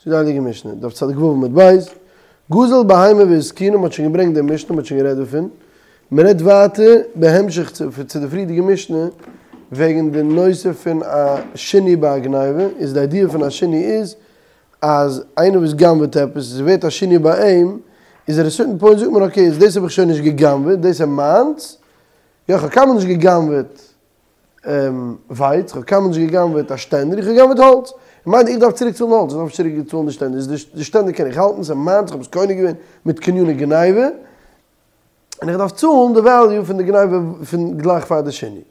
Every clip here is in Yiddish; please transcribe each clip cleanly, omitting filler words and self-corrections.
זאגט די הייליגע משנה, דף צדיק ו' עמוד ב', גזל בהמה והזקינה, מ'האט שוין געברענגט די משנה, מ'האט שוין גערעדט דערפון, מ'רעדט ווייטער בהמשך צו די פריערדיגע משנה וועגן די נושא פון א שינוי ביי א גניבה, איז די איידיע פון א שינוי איז אז איינער וואס גנב'עט עפעס, עס ווערט א שינוי ביי אים, איז עט א סערטען פוינט זאגט מען אקעי איז דאס האב איך שוין נישט געגנב'עט, דאס איז מיינס, יא איך האב קיינמאל נישט געגנב'עט ווייץ, איך האב קיינמאל נישט געגנב'עט א שטענדער, איך האב געגנב'עט האלץ. מיינט איך דארף צוריק צאלן האלץ, איך דארף צוריק צאלן די שטענדער, איז די שטענדער קען איך האלטן, ס'איז מיינס, איך האב עס קונה געווען מיט קניני גניבה, און איך דארף צאלן די וועליו פון די גניבה פון גלייך פאר די שינוי,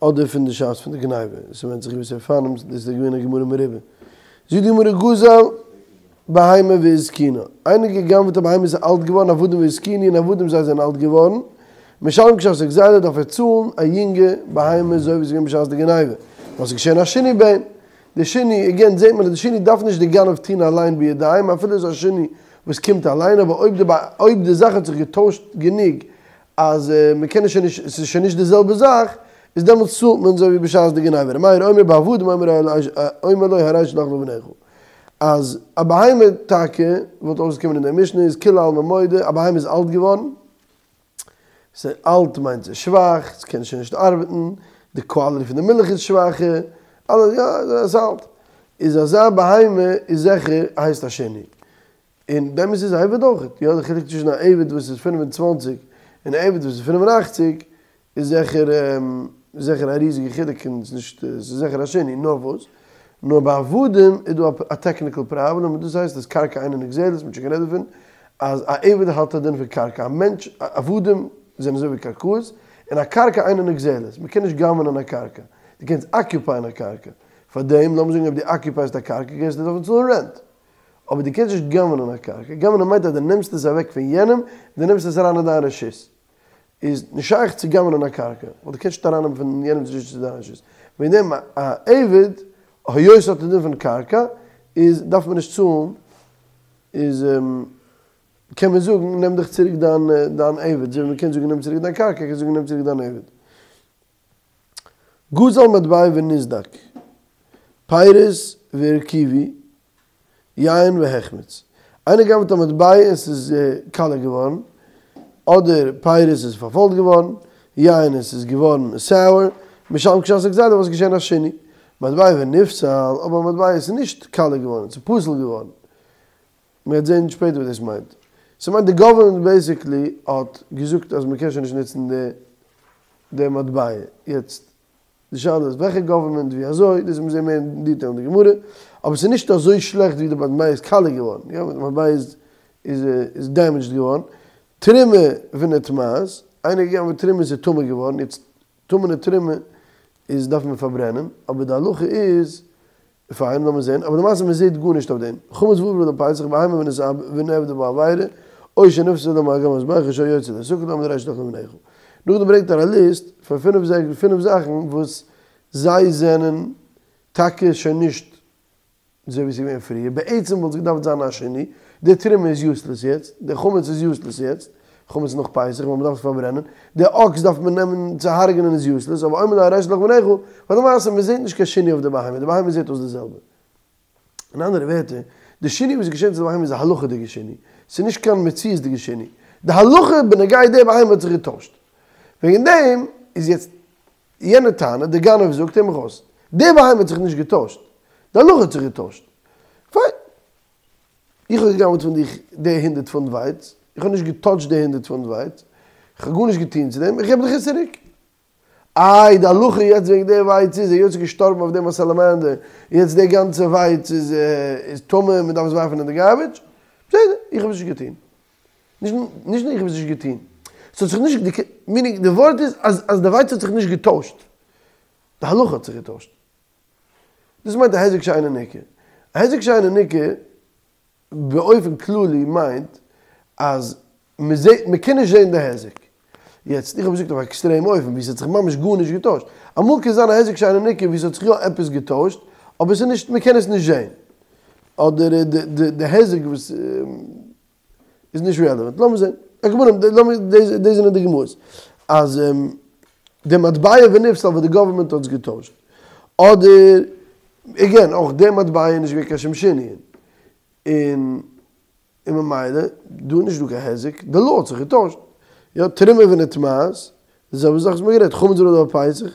אדער פון די שעת פון די גניבה, ס'ווענדט זיך געוויסע אופנים, דאס איז געווען א גמרא מרובה. זאגט די גמרא גזל בהמה והזקינה, איינער האט גע'גנב'עט א בהמה איז אלט געווארן עבדים והזקינו און עבדים זיי זענען אלט געווארן, משלם כשעת הגזילה דארף ער צאלן א יונגע בהמה אזוי ווי עס איז געווען בשעת די גניבה, ווייל עס איז געשען א שינוי ביי אים, די שינוי, עגעין זעט מען אז די שינוי דארף נישט די גנב טון אליין בידיים אפילו עס איז א שינוי וואס קומט אליין אבער אויב די אויב די זאך האט זיך געטוישט גענוג אז מען קען עס שוין נישט עס איז שוין נישט די זעלבע זאך איז דעמאלטס צאלט מען אזוי ווי בשעת די גניבה, ר' מאיר אומר בעבדים אומר לו הרי שלך לבניך. אז א בהמה טאקע וואלט אויסגעקומען אין דער משנה איז כולי עלמא מודה, א בהמה איז אלט געווארן, ס'איז אלט מיינט ס'איז שוואך, ס'קען שוין נישט ארבעטן, די קוואליטי פון די מילך איז שוואכער, אלעס יא, ס'איז אלט. איז אזא בהמה איז זיכער הייסט א שינוי. און באמת איז א עבד אויכעט, יא די חילוק צווישן א עבד וואס איז 25 און א עבד וואס איז 85 איז זיכער זיכער א ריזיגע חילוק און ס'איז נישט ס'איז זיכער א שינוי, נאר וואס? נאר ביי עבדים איז דא א טעקניקל פראבלעם און דאס הייסט אז קרקע אינה נגזלת, מ'האט שוין גערעדט דערפון, אז א עבד האט א דין פון קרקע, א מענטש, עבדים זענען אזוי ווי קרקעות, און א קרקע אינה נגזלת, מ'קען נישט גנב'נען א קרקע, דו קענסט אקיופייען א קרקע, פארדעם לאמיר זאגן אויב דו אקיופייסט א קרקע גייסטו דארפן צאלן רענט, אבער דו קענסט נישט גנב'נען א קרקע, גנב'נען מיינט אז דו נעמסט עס אוועק פון יענעם, דו נעמסט עס אריין אין דיין רשות. איז נישט שייך צו גנב'נען א קרקע, ווייל דו קענסט נישט ארייננעמען פון יענעמ'ס רשות צו דיין רשות. וועגן דעם א עבד, היות ס'האט א דין פון קרקע, איז דארף מען נישט צאלן, איז קען מען זאגן נעם דיך צוריק דיין דיין עבד, אזוי ווי מ'קען זאגן נעם צוריק דיין קרקע, קען מען זאגן נעם צוריק דיין עבד. גזל מטבע ונסדק, פירות והרקיבו, יין והחמיץ. איינער גנב'ט א מטבע און ס'איז קאליע געווארן, אדער פירות איז פארפוילט געווארן, יין און ס'איז געווארן sour, משלם כשעת הגזילה ווייל ס'איז געשען א שינוי. מטבע ונפסל, אבער א מטבע איז נישט קאליע געווארן, ס'איז פסול געווארן. מ'וועט זען שפעטער וואס דאס מיינט. ס'מיינט די גאווערמענט בעיסיקלי האט געזאגט אז מ'קען שוין נישט נוצן די די מטבע. יעצט די שאלה איז וועלכע גאווערמענט ווי אזוי, דאס וועט מען זען מער אין דיטעיל אין די גמרא, אבער ס'איז נישט אזוי שלעכט ווי די מטבע איז קאליע געווארן, יא די מטבע איז איז איז דעמעדזשד געווארן, תרומה ונטמאת, איינער געגנב'עט תרומה איז טמא געווארן, יעצט טמא'נע תרומה איז דארף מען פארברענען, אבער די הלכה איז פיין, לאמיר זען, אבער למעשה מען זעט גארנישט אויף דעם. חמץ ועבר עליו פסח בהמה ונעבדה בה עבירה, או שנפסלה מעל גבי המזבח או שהיה יוצא לא תקטר אומר לו הרי שלך לבניך. נאכדעם ברענגט ער א ליסט פון פינף פינף זאכן וואס זיי זענען טאקע שוין נישט אזוי ווי עס איז געווען פריער, בעצם וואלט עס געדארפט זיין א שינוי, די תרומה איז יוסלעס יעצט, די חמץ איז יוסלעס יעצט, חמץ נאך פסח ווייל מ'דארף עס פארברענען, די אקס דארף מען נעמען צו הרג'נען איז יוסלעס, אבער אומר לו הרי שלך לבניך, ווייל למעשה מ'זעט נישט קיין שינוי אויף די בהמה, די בהמה זעט אויס די זעלבע. אין אנדערע ווערטער, די שינוי וואס איז געשען צו די בהמה איז א הלכה'דיגע שינוי, ס'איז נישט קיין מציאות'דיגע שינוי. די הלכה בנוגע די בהמה האט זיך געטוישט. וועגן דעם איז יעצט יענע טענה, די גנב זאגט הער מיך אויס, די בהמה האט זיך נישט געטוישט, די הלכה האט זיך געטוישט. פיין. איך האב געגנב'ט פון דיך די הונדערט פונט ווייץ, איך האב נישט געטאטשט די הונדערט פונט ווייץ, איך האב גארנישט געטון צו דעם, איך געב דיך עס צוריק. איי די הלכה יעצט וועגן די ווייץ איז, היות ס'איז געשטארבן אויף דעם א סעלעמענדער, יעצט די גאנצע ווייץ איז איז טמא און מ'דארף עס ווארפן אין די גארבידזש, בסדר, איך האב עס נישט געטון. נישט נישט נאר איך האב עס נישט געטון, ס'האט זיך נישט, מינינג די ווארט איז אז אז די ווייץ האט זיך נישט געטוישט, די הלכה האט זיך געטוישט. דאס מיינט א היזק שאינו ניכר. א היזק שאינו ניכר באופן כללי מיינט אז מען זעט, מען קען נישט זען די היזק. יעצט, איך האב געזאגט אויף א עקסטרעם אופן ווי ס'האט זיך ממש גארנישט געטוישט. אמאל קען זיין א היזק שאינו ניכר ווי ס'האט זיך יא עפעס געטוישט, אבער ס'איז נישט, מען קען עס נישט זען. אדער די די די היזק וואס איז נישט רעלעווענט. לאמיר זען. על כל פנים, לאמיר, דאס זענען די גמרות. אז די מטבע ונפסל וואס די גאווערמענט האט עס געטוישט. אדער, עגעין, אויך די מטבע איז נישט געווען קיין שום שינוי. און און ממילא דא איז נישט דא קיין היזק, די law האט זיך געטוישט, יא תרומה ונטמאת, די זעלבע זאך וואס מ'האט גערעדט, חמץ ונבלה בפסח,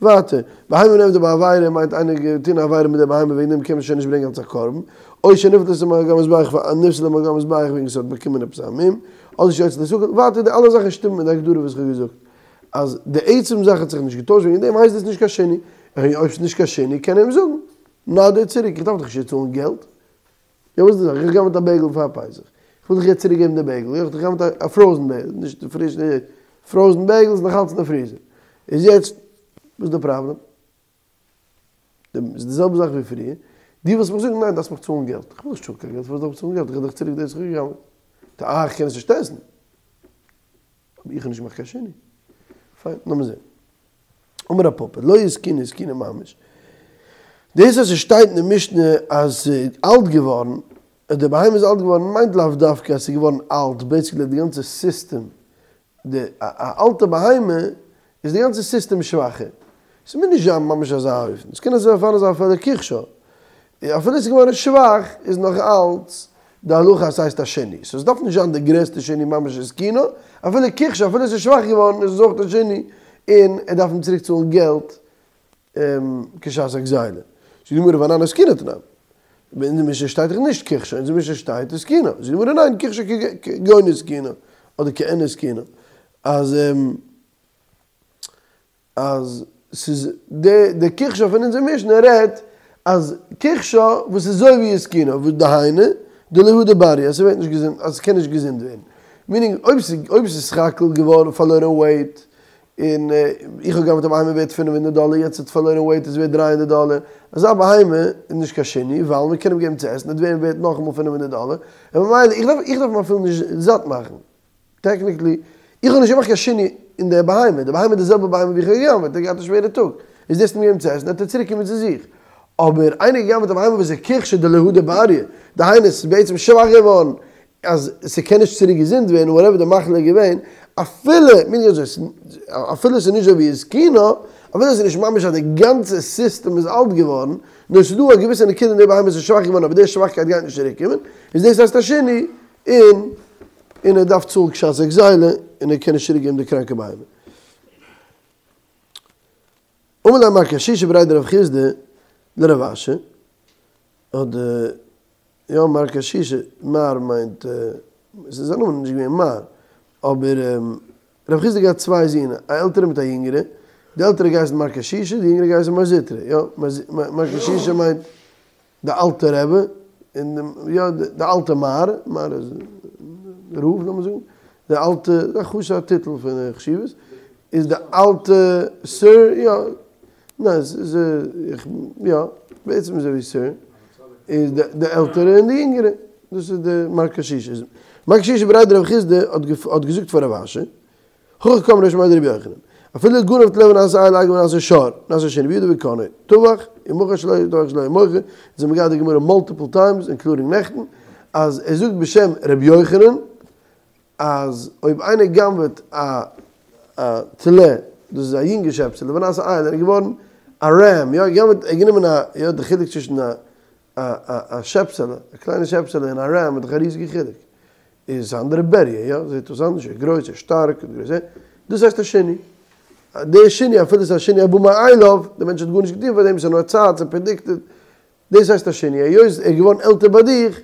ווייטער, בהמה נאבדה בעבירה מיינט איינער האט געטון א עבירה מיט די בהמה וועגן דעם קען מען שוין נישט ברענגען אלס א קרבן, או שנפסלה מעל גבי המזבח נפסלה מעל גבי המזבח וועגן ס'האט באקומען עפעס א מום, אדער שיוצאה ליסקל, ווייטער די אלע זאכן שטימען מיט די הגדרה וואס איך האב געזאגט, אז די עצם זאך האט זיך נישט געטוישט וועגן דעם הייסט דאס נישט קיין שינוי, און אויב ס'איז נישט קיין שינוי קען ער אים זאגן, נא דיר צוריק, איך דארף דיך נישט צאלן געלט. יא וואס איז די זאך? איך גע'גנב'עט א בעיגל פאר פסח, איך וויל דיך יעצט צוריק געבן די בעיגל, איך האב דיך גע'גנב'עט א פראזן בעיגל, נישט די פריש, פראזן בעיגל איז נאכאלץ אין די פריזער, איז יעצט וואס איז די פראבלעם? ס'איז די זעלבע זאך ווי פריער, דו ווילסט מיך זאגן ניין דארפסט מיך צאלן געלט, איך וויל נישט צאלן קיין געלט, פארוואס דארף איך צאלן געלט, איך גיב דיך צוריק דאס וואס איך האב גע'גנב'עט, אה איך קען עס נישט עסן, אבער איך האב נישט געמאכט קיין שינוי, פיין לאמיר זען. אמר רב פפא, לא הזקינה הזקינה ממש. דאס אז ס'שטייט אין די משנה אז ס'איז אלט געווארן, אז די בהמה איז אלט געווארן, מיינט לאו דווקא אז ס'איז געווארן אלט, בעיסיקלי די גאנצע סיסטעם, די א אלטע בהמה איז די גאנצע סיסטעם שוואכער. ס'מוז נישט זיין ממש אזא אופן, ס'קען אזוי פארהאן אזא אפילו כחשה. אפילו ס'איז געווארן שוואך איז נאך אלץ די הלכה אז ס'הייסט א שינוי, סאו ס'דארף נישט זיין די גרעסטע שינוי ממש הזקינה, אפילו כחשה אפילו ס'איז שוואך געווארן איז עס אויך א שינוי און ער דארף אים צוריק צאלן געלט כשעת הגזילה. זאגט די גמרא ואנן הזקינה תנן, אין די משנה שטייט דאך נישט כחשה, אין די משנה שטייט הזקינה, זאגט די גמרא ניין כחשה כגון הזקינה אדער כעין הזקינה אז אז ס'איז די די כחשה פון אונזער משנה רעדט אז כחשה וואס איז אזוי ווי הזקינה וואס דהיינו דלא הדר בריא אז ס'ווערט נישט געזונט אז ס'קען נישט געזונט ווערן meaning אויב ס'איז אויב ס'איז סך הכל געווארן פארלוירען weight און איך האב גע'גנב'ט א בהמה ווערט 500 דאלער יעצט האט פארלוירען weight איז ווערט 300 דאלער אזא בהמה איז נישט קיין שינוי ווייל מ'קען אים געבן צו עסן ער וועט ווערן ווערט נאכאמאל 500 דאלער און ממילא איך דארף איך דארף אים אפילו נישט זאט מאכן. technically, איך האב נישט געמאכט קיין שינוי אין די בהמה, די בהמה איז די זעלבע בהמה ווי איך האב גע'גנב'עט, ער האט געהאט א שווערע טאג, איז דאס אים געבן צו עסן, וועט ער צוריק קומען צו זיך. אבער איינער גע'גנב'עט א בהמה וואס איז כחשה דלא הדר בריא, דהיינו עס איז בעצם שוואך געווארן, אז ס'קען נישט צוריק געזונט ווערן, whatever די מחלה איז געווען, אפילו, מיינט אזוי, אפילו עס איז נישט אזוי ווי הזקינה, אפילו עס איז נישט ממש אז די גאנצע סיסטעם איז אלט געווארן, נאר עס איז דא א געוויסע נקודה אין די בהמה עס איז שוואך געווארן אבער די שוואכקייט גייט נישט צוריק קומען, איז דאס הייסט א שינוי, און און ער דארף צאלן כשעת הגזילה און ער קען נישט צוריק געבן די קראנקע בהמה. אמר ליה מר קשישא בריה דרב חסדא לרב אשי, האט די יא מר קשישא, מר מיינט, ס'איז זיין נאמען איז נישט געווען מר, אבער רב חסדא האט געהאט צוויי זין, א עלטערע מיט א יונגערע, די עלטערע האט געהייסן מר קשישא, די יונגערע האט געהייסן מר זוטרא, יא, מר קשישא מיינט די אלטע רבי, און די יא די אלטע מר, מר איז רב לאמיר זאגן, די אלטע, א חשוב'ע א טיטל פון חשיבות, איז די אלטע sir, יא, ניין ס'איז יא, בעצם אזוי ווי sir, איז די עלטערע און די יונגערע, דאס איז די מר קשישא. מר קשישא בריה דרב חסדא האט געזאגט פאר רב אשי, הכי קאמרי משמיה דרבי יוחנן, אפילו גנב טלה ונעשה איל אגב ונעשה שור, נעשה שינוי בידו וקנאו, טבח, ומכר שלו טבח שלו ומוכר, אונז האבן געהאט די גמרא multiple times including נעכטן, אז ער זאגט בשם רבי יוחנן, אז אויב איינער גנב'עט א א טלה, דאס איז א יונגע שעפסעלע, ונעשה איל, ער איז געווארן א ram, יא, גע'גנב'עט, ער האט גענומען א, יא, די חילוק צווישן א א א שעפסעלע, א קליינע שעפסעלע און א ram איז דאך א ריזיגע חילוק. איז א אנדערע בריה, יא, זעט אויס אנדערש, ער איז גרויס, ער איז שטארק, דאס הייסט א שינוי. די שינוי, אפילו ס'איז א שינוי הבא מאליו, די מענטש האט גארנישט געטון פאר דעם, ס'איז נאר צייט, ס'איז predicted, דאס הייסט א שינוי, היות ער איז געווארן עלטער ביי דיך,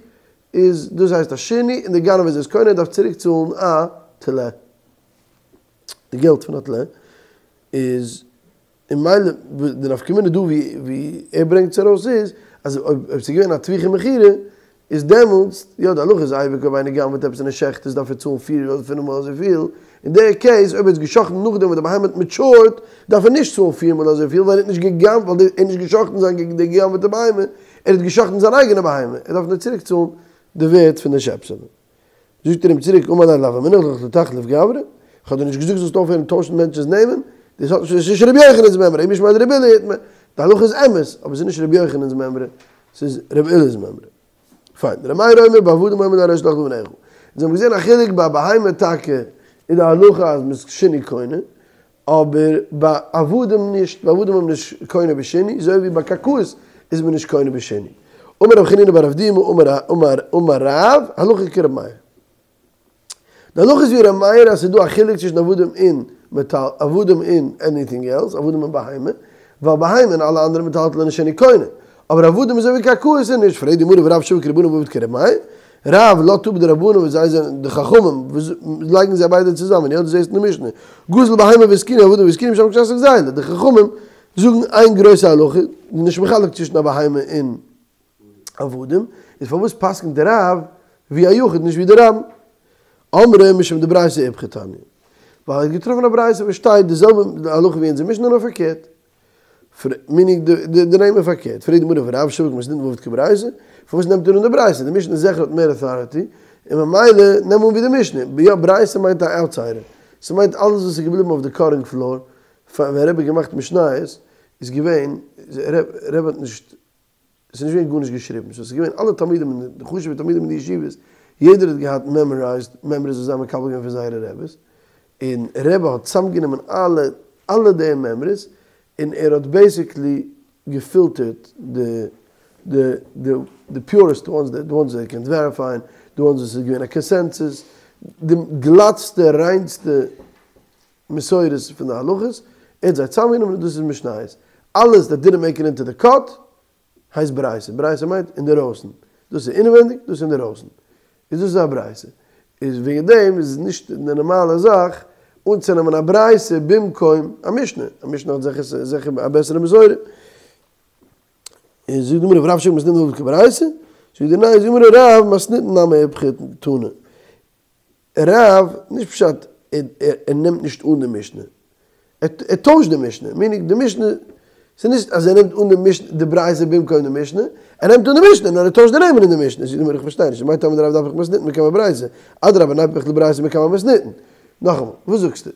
איז דאס הייסט א שינוי, און די גנב איז עס קונה, ער דארף צוריק צאלן א טלה. די געלט פון א טלה איז און מילא די נפקא מינה דא ווי ער ברענגט עס ארויס איז אז אויב ס'איז געווען א טביחה ומכירה איז דעמאלטס יא די הלכה איז אייביג אויב איינער גנב'עט עפעס און ער שעכט עס דארף ער צאלן פיר אדער פינף מאל אזויפיל, אין די case אויב ער האט עס געשאכטן נאכדעם וואס די בהמה האט matured דארף ער נישט צאלן פיר מאל אזויפיל ווייל ער האט נישט געגנב'ט ווייל ער האט נישט געשאכטן זיין די געגנב'עטע בהמה ער האט געשאכטן זיין אייגענע בהמה ער דארף נאר צוריק צאלן די ווערט פון די שעפסעלע. זאגט ער אים צוריק, אמר ליה לאו אמינא לך לתחליף גברי, איך האב דיר נישט געזאגט זאלסט אויפהערן טוישן מענטשנ'ס נעמען, דאס האט נישט, דאס איז נישט רבי יוחנן'ס מימרא, אי משמיה דרבי אילעא איתמר, די הלכה איז אמת, אבער עס איז נישט רבי יוחנן'ס מימרא, ס'איז רבי אילעא'ס מימרא. פיין, ר' מאיר אומר בעבדים אומר לו הרי שלך לבניך. אונז האבן געזען א חילוק ביי בהמה טאקע איז די הלכה אז מ'איז שינוי קונה, אבער ביי עבדים נישט, ביי עבדים איז מען נישט קונה בשינוי, אזוי ווי ביי קרקעות איז מען נישט קונה בשינוי. אמר רב חנינא בר אבדימי אמר רב, הלכה כר' מאיר. די הלכה איז ווי ר' מאיר אז ס'איז דא א חילוק צווישן עבדים און מטל עבדים און עניטינג עלס, עבדים און בהמה, ווייל בהמה און אלע אנדערע מטלטלין איז שינוי קונה, אבער עבדים איז אזוי ווי קרקעות איז נישט, פרעגט די גמרא ורב שביק רבנן ועביד כר' מאיר, רב לאזט אפ די רבנן וואס זיי זענען די חכמים וואס לייגן זיי ביידע צוזאמען, יא דו זעסט אין די משנה, גזל בהמה והזקינוה עבדים והזקינו משלמין כשעת הגזילה, די חכמים זאגן איין גרויסע הלכה, נישט מחלק צווישן א בהמה און עבדים, איז פארוואס פסק'נט די רב ווי א יחיד נישט ווי די רבים? אמרי משום דברייתא איפכא תניא, ווייל ער האט געטראפן א ברייתא וואס שטייט די זעלבע הלכה ווי אונזער משנה נאר פארקערט, מיינינג די נעמען פארקערט, פרעגט די גמרא ורב שביק מתניתין ועביד כברייתא, פארוואס נעמט ער אן די ברייתא, די משנה זיכער האט מער אוטאריטי, און ממילא נעם אן ווי די משנה, יא ברייתא מיינט א אוטסיידער, ס'מיינט אלעס וואס איז געבליבן אויף די קאטינג פלאר, פאר ווען רבי האט געמאכט משניות איז געווען, רבי האט נישט עס איז נישט געווען גארנישט געשריבן, סאו עס איז געווען אלע תלמידים און די חשוב'ע תלמידים אין די ישיבות, יעדער האט געהאט מעמארייזד מימרות וואס זיי האבן מקבל געווען פון זייערע רעבעס, און רבי האט צוזאמגענומען אלע אלע די מימרות, און ער האט בעיסיקלי געפילטערט די די די די פיורעסט וואנס, די וואנס דעט קען וועריפייען, די וואנס וואס איז געווען א קאנסענסוס, די גלאטסטע ריינסטע מסורות פון די הלכות, ער האט זיי צוזאמגענומען און דאס איז משניות. אלעס דעט דידנט מעיק איט אינטו די קאט הייסט ברייתא, ברייתא מיינט אינדערויסן, דאס איז אינעווענדיג דאס איז אינדערויסן, איז דאס איז א ברייתא, איז וועגן דעם איז נישט די נארמאלע זאך אנצונעמען א ברייתא במקום א משנה, א משנה האט זיכער זיכער א בעסערע מסורה. איז זאגט די גמרא ורב שביק מתניתין ועביד כברייתא, זאגט די ניין זאגט די גמרא רב מתניתין נמי איפכא תנא. רב, נישט פשט ער נעמט נישט אן די משנה, ער טוישט די משנה, מיינינג די משנה, ס'איז נישט אז ער נעמט אן די משנה די ברייתא במקום די משנה, ער נעמט אן די משנה נאר ער טוישט די נעמען אין די משנה, זאגט די גמרא איך פארשטיי נישט, מאי טעמא דרב דאפיך מתניתין מקמי ברייתא, אדרבה ניפוך לברייתא מקמי מתניתין, נאכאמאל, וואס זאגסטו?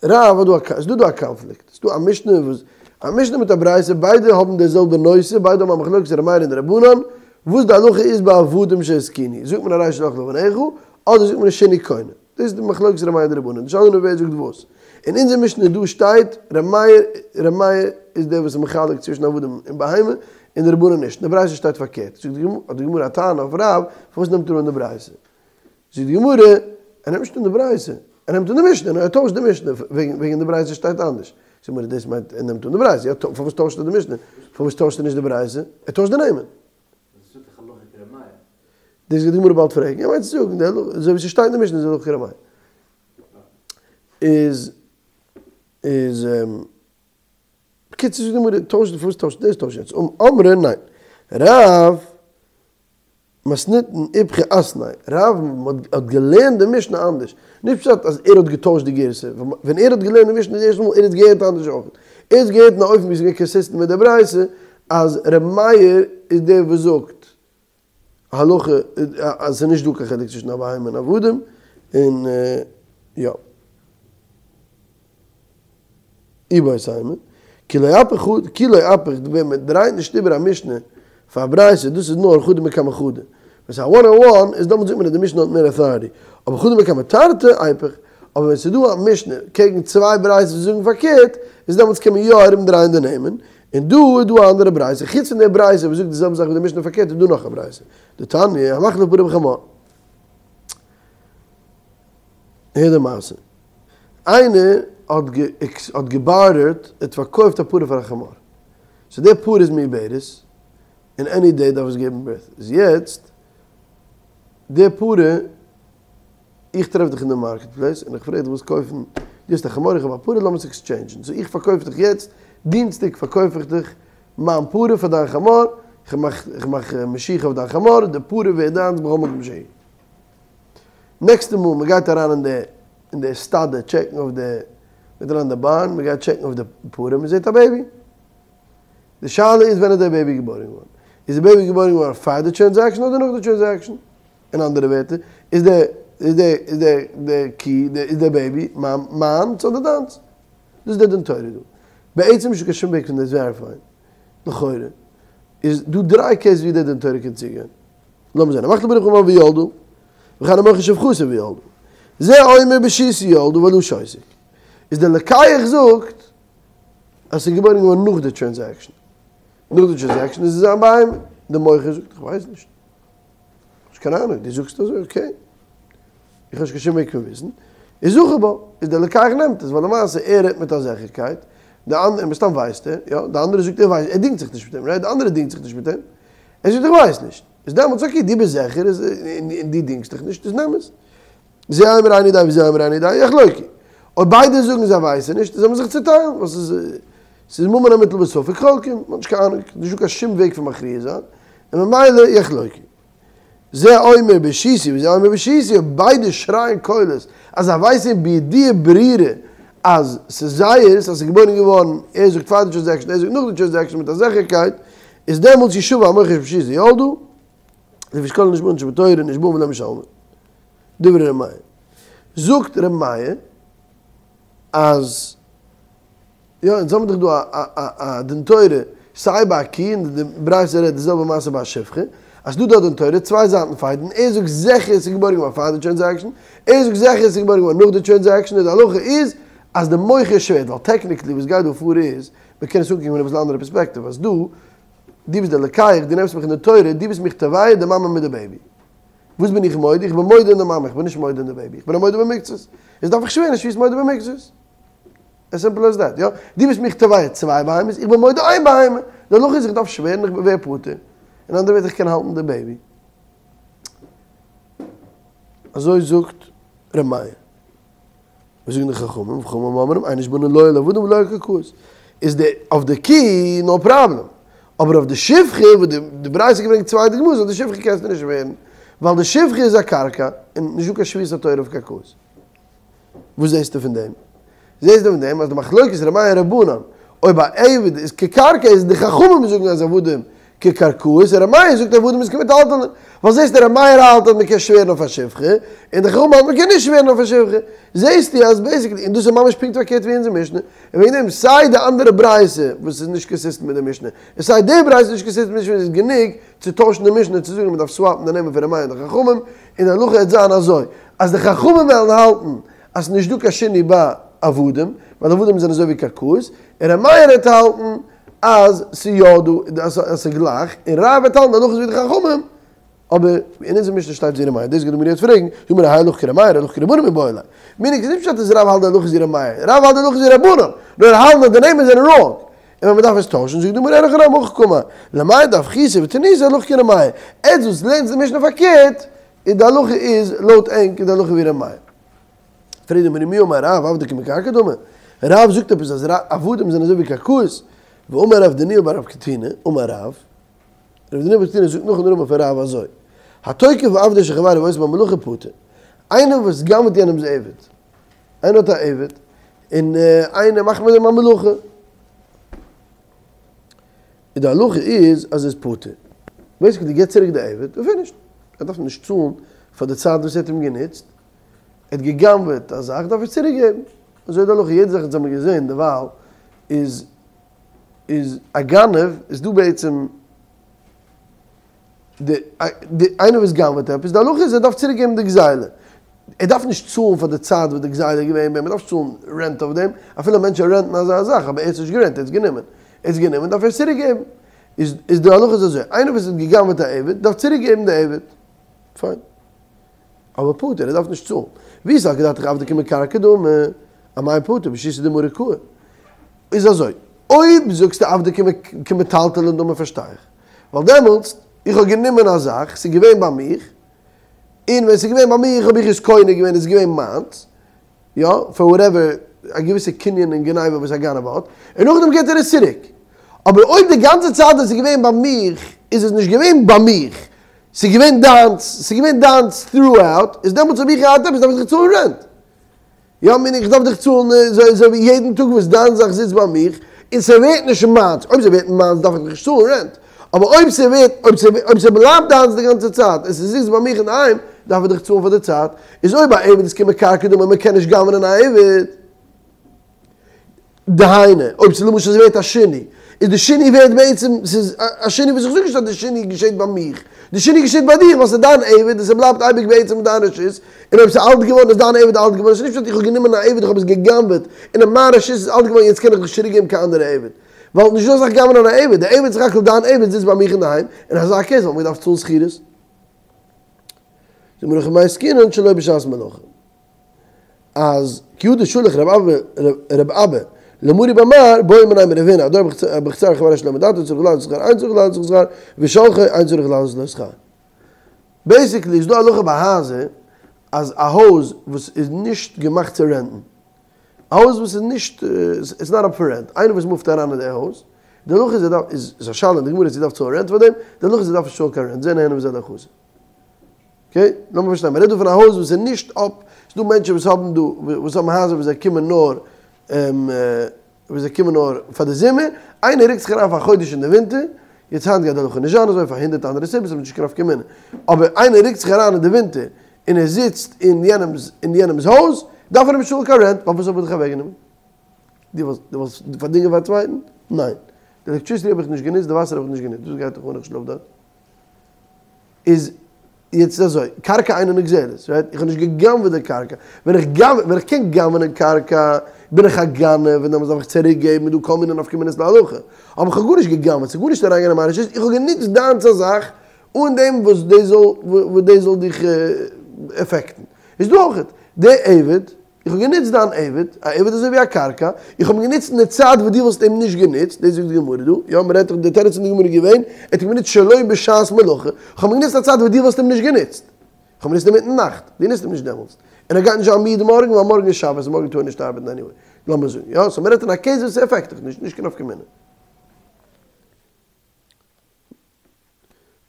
רב האט דא א, ס'איז דא דא א קאנפליקט, ס'איז דא א משנה וואס, א משנה מיט א ברייתא, ביידע האבן די זעלבע נושא, ביידע האבן א מחלוקת ר' מאיר און די רבנן, וואס די הלכה איז ביי עבדים שהתקינו, זאגט מען הרי שלך לבניך, אדער זאגט מען שינוי קונה, דאס איז די מחלוקת ר' מאיר און די רבנן, די שאלה איז נאר ווער זאגט וואס. אין אונזער משנה דא שטייט ר' מאיר, ר' מאיר איז דער וואס איז מחלק צווישן עבדים און בהמה, און די רבנן נישט, אין די ברייתא שטייט פארקערט, זאגט די גמרא, האט די גמרא א טענה אויף רב, פארוואס נעמט ער אן די ברייתא? זאגט די גמרא, ער נעמט נישט אן די ברייתא, ער נעמט אן די משנה, נאר ער טוישט די משנה, וועגן די ברייתא שטייט אנדערש. זאגט די גמרא, דאס מיינט ער נעמט אן די ברייתא, יא, פארוואס טוישט ער די משנה? פארוואס טוישט ער נישט די ברייתא? ער טוישט די נעמען. דאס גייט די גמרא באלד פרעגן, ער מיינט צו זאגן, אזוי ווי ס'שטייט אין די משנה איז הלכה כר' מאיר. איז, איז, בקיצור זאגט די גמרא, טוישט, פארוואס טוישט דאס טוישט יענץ? אמרי ניין. רב. מתניתין איפכא אתנייה, רב האט געלערנט די משנה אנדערש, נישט פשט אז ער האט געטוישט די גירסא, ווען ער האט געלערנט די משנה די ערשטע מאל ער האט געהערט אנדערש אויך, ער האט געהערט אין א אופן ווי עס איז געווען קאנסיסטענט מיט די ברייתא אז ר' מאיר איז דער וואס זאגט הלכה אז עס איז נישט דא קיין חילוק צווישן א בהמה און עבדים, און יא. איבעית אימא, כי לא אפיך כי לא אפיך ווען מען דרייט נישט איבער א משנה פאר א ברייתא דאס איז נאר חדא מקמי חדא, ווען ס'איז א וואן אן וואן איז דעמאלטס זאגט מען אז די משנה האט מער אוטאריטי, אבער חדא מקמי תרתי איפוך, אבער ווען ס'איז דא א משנה קעגן צוויי ברייתות וואס זאגן פארקערט, איז דעמאלטס קען מען יא ארום דרייען די נעמען, און דא איז דא א אנדערע ברייתא, חוץ פון די ברייתא וואס זאגט די זעלבע זאך ווי די משנה פארקערט איז דא נאך א ברייתא, דתניא, המחליף פרה בחמור. הער די מעשה. איינער האט האט געבארטערט, ער האט פארקויפט א פרה פאר א חמור. סאו די פרה איז מעוברת, און עני דעי דארף עס געבן בירט. איז יעצט, די פרה, איך טרעף דיך אין די מארקעט פלעיס, און איך פרעג דיך ווילסט קויפן, דו האסט א חמור איך האב א פרה, לאמיר עס עקסטשעינדזשן. סאו איך פארקויף דיך יעצט, דינסטאג פארקויף איך דיך מיין פרה פאר דיין חמור, איך מאך איך מאך משיכה אויף דיין חמור, די פרה ווערט דיינס בכל מקום שהוא. נעקסטע מאל מען גייט אריין אין די אין די סטאדע טשעקן אויף די, מען גייט אריין אין די בארן מען גייט טשעקן אויף די פרה מען זעט א בעיבי. די שאלה איז ווען איז די בעיבי געבוירן געווארן? איז די בעיבי געבוירן געווארן פאר די טרענזעקשאן אדער נאך די טרענזעקשאן? אין אנדערע ווערטער, איז די איז די איז די די קי איז די בעיבי מיין מיינס אדער דיינס? דאס איז די דין תורה דא. בעצם נישטא קיין שום וועג פון דאס וועריפייען. לכאורה איז דא דריי קעיסעס ווי די דין תורה קען צוגיין. לאמיר זען, המחליף פרה בחמור וילדה, וכן המוכר שפחתו וילדה. זה אומר בשישי ילדה והלה שותק. איז דער לוקח זאגט אז ס'איז געבוירן געווארן נאך די טרענזעקשאן. נאך די טרענזעקשאן איז עס זיין בהמה. די מוכר זאגט איך ווייס נישט, נישט קיין אהנונג, דו זאגסט אזוי okay, איך האב נישט קיין שום וועג פון וויסן, איז זכה בה, איז דער לוקח נעמט עס, ווייל למעשה ער רעדט מיט א זיכערקייט, די אנדערע, מסתם ווייסט ער, יא, די אנדערע זאגט ער ווייסט, ער דינגט זיך נישט מיט אים, right? די אנדערע דינגט זיך נישט מיט אים, ער זאגט איך ווייס נישט, איז דעמאלטס okay, דו ביסט זיכער, איז און דו דינגסט דיך נישט, איז נעם עס. זה אומר איני יודע וזה אומר איני יודע, יחלוקו. אויב ביידע זאגן זיי ווייסן נישט, זאל מען זיך צוטיילן, ווייל ס'איז ס'איז ממון המוטל בספק חולקין, מ'האט נישט קיין אהנונג, נישטא קיין שום וועג פון מכריע זיין, און ממילא יחלוקו. זה אומר ברשותי וזה אומר ברשותי, אויב ביידע שרייען קולות אז זיי ווייסן בידיעה ברורה אז ס'איז זייערס, אז ס'איז געבוירן געווארן, ער זאגט פאר די transaction, ער זאגט נאך די transaction מיט א זיכערקייט, איז דעמאלטס ישבע המוכר שברשותו ילדה, לפי שכל הנשבעין שבתורה נשבעין ולא משלמין. דברי ר' מאיר. זאגט ר' מאיר אז יא, אונז האבן דאך דא א א א דין תורה סיי ביי א קי און די ברייתא רעדט די זעלבע מעשה ביי א שפחה, אז ס'דא דא א דין תורה, צוויי זייטן fight ן, ער זאגט זיכער ס'איז געבוירן געווארן פאר די transaction, ער זאגט זיכער ס'איז געבוירן געווארן נאך די transaction, און די הלכה איז אז די מוכר שווערט, ווייל technically וואס גייט דא פאר איז, מ'קען עס אנקוקן פון אביסל אנדערע פערספעקטיוו, אז דא, דו ביסט דער לוקח, דו נעמסט מיך אין די תורה, דו ביסט מיך תובע די מאמע מיט די baby. וואס בין איך מודה? איך בין מודה אין די מאמע, איך בין נישט מודה אין די baby, איך בין א מודה במקצת. איז דארף איך שווערן שבועת מודה במקצת. as simple as that, יא? דו ביסט מיך תובע צוויי בהמות, איך בין מודה איין בהמה. די הלכה איז איך דארף שווערן איך ווער פטור. אין אנדערע ווערטער איך קען האלטן די baby. אזוי זאגט ר' מאיר. וואס זאגן די חכמים? וחכמים אומרים אין נשבעין לא על עבדים ולא על קרקעות. איז די אויף די קי no problem. אבער אויף די שפחה וואס די ברייתא האט געברענגט צוויי דוגמאות אויף די שפחה קענסטו נישט שווערן. ווייל די שפחה איז א קרקע און נישטא קיין שבועת התורה אויף קרקעות. וואס זעסטו פון דעם? זעסטו פון דעם אז די מחלוקת ר' מאיר רבנן אויב א עבד איז כקרקע איז די חכמים זאגן אז עבדים כקרקעות און ר' מאיר זאגט עבדים איז כמטלטלין ווייל זעסטו ר' מאיר האלט אז מ'קען שווערן אויף א שפחה און די חכמים האלטן מ'קען נישט שווערן אויף א שפחה זעסטו אז basically און דאס איז ממש פונקט פארקערט ווי אונזער משנה און וועגן דעם סיי די אנדערע ברייתא וואס איז נישט consistent מיט די משנה און סיי די ברייתא איז נישט consistent מיט די משנה איז גענוג צו טוישן די משנה צו זאגן אז מ'דארף swap ן די נעמען פון ר' מאיר און די חכמים און די הלכה וועט זיין אזוי אז די חכמים וועלן האלטן אז ס'איז נישט דא קיין שינוי ביי עבדים, ווייל עבדים זענען אזוי ווי קרקעות, און ר' מאיר וועט האלטן אז ס'איז יא דא, אז ס'איז גלייך, און רב וועט האלטן די הלכה איז ווי די חכמים, אבער אין אונזער משנה שטייט ווי ר' מאיר, דאס גייט די גמרא יעצט פרעגן, זאגט מיר האי הלכה כר' מאיר, הלכה כרבנן מיבעי ליה. meaning ס'איז נישט פשט אז רב האלט די הלכה איז ווי ר' מאיר, רב האלט די הלכה איז ווי רבנן, נאר ער האלט אז די נעמען זענען wrong, און ווען מ'דארף עס טוישן זאגט די גמרא אין הכי נמי הכי קאמר, למאי דאפחיתו ותניתו הלכה כר' מאיר, עטס וואס לערנטס די משנה פארקערט, איז די הלכה איז לויט ענק איז די הלכה ווי ר' מאיר. פרעגט די גמרא מי אמר רב עבדי כמקרקעי דמי, רב זאגט עפעס אז עבדים זענען אזוי ווי קרקעות, ואמר רב דניאל בר רב קטינא, אמר רב, רב דניאל בר קטינא זאגט נאכן נאמען פון רב אזוי, התוקף עבדו של חברו ועושה בו מלאכה פטור, איינער וואס גנב'ט יענעמ'ס עבד, איינער האט א עבד, און איינער מאכט מיט דעם א מלאכה, און די הלכה איז אז ער איז פטור. basically גיבט צוריק די עבד און finished. ער דארף נישט צאלן פאר די צייט וואס ער האט אים גענוצט. ער האט גע'גנב'עט א זאך דארף ער צוריק געבן. אזוי איז די הלכה. יעדע זאך וואס האמיר געזען דערווייל איז איז א גנב איז דא בעצם די די איינער וואס גנב'עט עפעס די הלכה איז ער דארף צוריק געבן די גזילה. ער דארף נישט צאלן פאר די צייט וואס די גזילה איז געווען ביי אים, ער דארף נישט צאלן rent אויף דעם, אפילו מענטשן rent ן אזא זאך, אבער ער האט עס נישט גערענט, ער האט עס גענומען, ער האט עס גענומען דארף ער עס צוריק געבן, איז איז די הלכה איז אזוי, איינער וואס האט גע'גנב'עט א עבד דארף צוריק געבן די עבד, פיין, אבער פטור, ער דארף נישט צאלן, ואי סלקא דעתך עבדי כמקרקעי דמי, אמאי פטור ברשותא דמריה קאי, איז אזוי, אויב זאגסטו עבדי כמטלטלין דמי פארשטיי איך, ווייל דעמאלטס, איך האב גענומען א זאך, ס'איז געווען ביי מיך, און ווען ס'איז געווען ביי מיך האב איך עס קונה געווען, עס איז געווען מיינס, יא, פאר whatever, א געוויסע קנין און גניבה וואס א גנב האט, און נאכדעם געבט ער עס צוריק. אבער אויב די גאנצע צייט וואס ס'איז געווען ביי מיך איז עס נישט געווען ביי מיך, ס'איז געווען דיינס, ס'איז געווען דיינס throughout, איז דעמאלטס האב איך געהאט עפעס דארף איך דאך צאלן rent. יא מיין איך דארף דיך צאלן אזוי ווי יעדן טאג וואס דיין זאך זיצט ביי מיך און ס'ווערט נישט מיינס, אויב ס'ווערט מיינס דארף איך נישט צאלן rent, אבער אויב ס'ווערט אויב ס'בלייבט דיינס די גאנצע צייט און ס'זיצט ביי מיך אינדערהיים דארף איך דיך צאלן פאר די צייט, איז אויב א עבד איז כמקרקעי דמי מ'קען נישט גנב'נען א עבד. דהיינו, אויב ס'איז למשל ס'ווערט א שינוי, איז די שינוי ווערט בעצם, ס'איז א שינוי וואס איך זאג נישט אז די שינוי געשעט ביי מיך, די שינוי געשעט ביי דיר ווייל ס'איז דיין עבד און ס'בלייבט אייביג בעצם אין דיין רשות, און אויב ס'איז אלט געווארן איז דיין עבד אלט געווארן, ס'איז נישט פשט איך האב גענומען א עבד איך האב עס גע'גנב'עט און אין מיין רשות איז אלט געווארן יעצט קען איך נישט צוריק געבן קיין אנדערע עבד. ווייל נישט דא אזאך גנב'נען א עבד, די עבד סך הכל דיין עבד זיצט ביי מיך אינדערהיים, אין אזא קעיס וואלט מען געדארפט צאלן שכירות. זאגט די גמרא הכא במאי עסקינן שלא בשעת מלאכה. אז כי הא דשלח רב אבא למרי בר מר בעא מיניה מרב הונא הדר בחצר חבירו שלא מדעתו צריך לעלות שכר אין צריך לעלות שכר ושלחו אין צריך לעלות לו שכר. בעיסיקלי איז דא א הלכה ביי הייזער אז א הויז וואס איז נישט געמאכט צו רענטן, א הויז וואס איז נישט, איטס נאט אפ פאר רענט, איינער וואס מופט אריין אין די הויז, די הלכה איז ער דארף, איז א שאלה אין די גמרא צו ער דארף צאלן רענט פאר דעם, די הלכה איז ער דארף נישט צאלן קיין רענט, זה נהנה וזה לא חסר. אקעי, לאמיר פארשטיין, מ'רעדט דא פון א הויז וואס איז נישט אפ, ס'איז דא מענטשן וואס האבן דא, וואס האבן הייזער וואס זיי קומען נאר, וואס זיי קומען נאר פאר די זומער, איינער רוקט זיך אריין פאר א חודש אין די ווינטער, יעצט היינט גייט די הלכה נישט זיין אזוי פאר הונדערט אנדערע סיבות, ס'האט נישט קיין נפקא מינה, אבער איינער רוקט זיך אריין אין די ווינטער און ער זיצט אין יענעמ'ס אין יענעמ'ס הויז, דארף ער אים נישט צאלן קיין רענט, ווייל וואס האב איך דיך אוועקגענומען? דו וואלסט דו וואלסט פארדינגען פאר א צווייטן? ניין. די עלעקטריסיטי האב איך נישט גענוצט, די וואסער האב איך נישט גענוצט, וואס גייט דיך אן איך שלאף דארט? איז יעצט אזוי, קרקע אינה נגזלת, רייט? איך האב נישט גע'גנב'עט די קרקע, ווען איך גנב'ע, ווען איך קען גנב'נען קרקע, בין איך א גנב, און דעמאלטס דארף איך צוריק געבן, איז דא כל מיני נפקא מינות להלכה. אבער איך האב גארנישט גע'גנב'עט, ס'איז גארנישט אריינגעגאנגען אין מיין רשות, איך האב גענוצט דיינס א זאך, אן דעם וואס דאס זאל, וואס דאס זאל דיך עפעקטן. איז דא אויכעט, די עבד, איך האב גענוצט דיין עבד, א עבד איז אזוי ווי א קרקע, איך האב אים גענוצט אין די צייט וואס דו וואלסט אים נישט גענוצט, דאס זאגט די גמרא דא, יא, מען רעדט דאך, די תירוץ פון די גמרא איז געווען, ער האט אים גענוצט שלא בשעת מלאכה, איך האב אים גענוצט א צייט וואס דו וואלסט אים נישט גענוצט, איך האב אים גענוצט אינמיטן נאכט, דו נוצט אים נישט דעמאלטס, און ער גייט נישט זיין מיד מארגן, ווייל מארגן איז שבת און מארגן טאר ער נישט ארבעטן עניוועי, לאמיר זאגן, יא, סאו מען רעדט אין א קעיס וואס ס'עפעקט דיך נישט, נישט קיין נפקא מינה.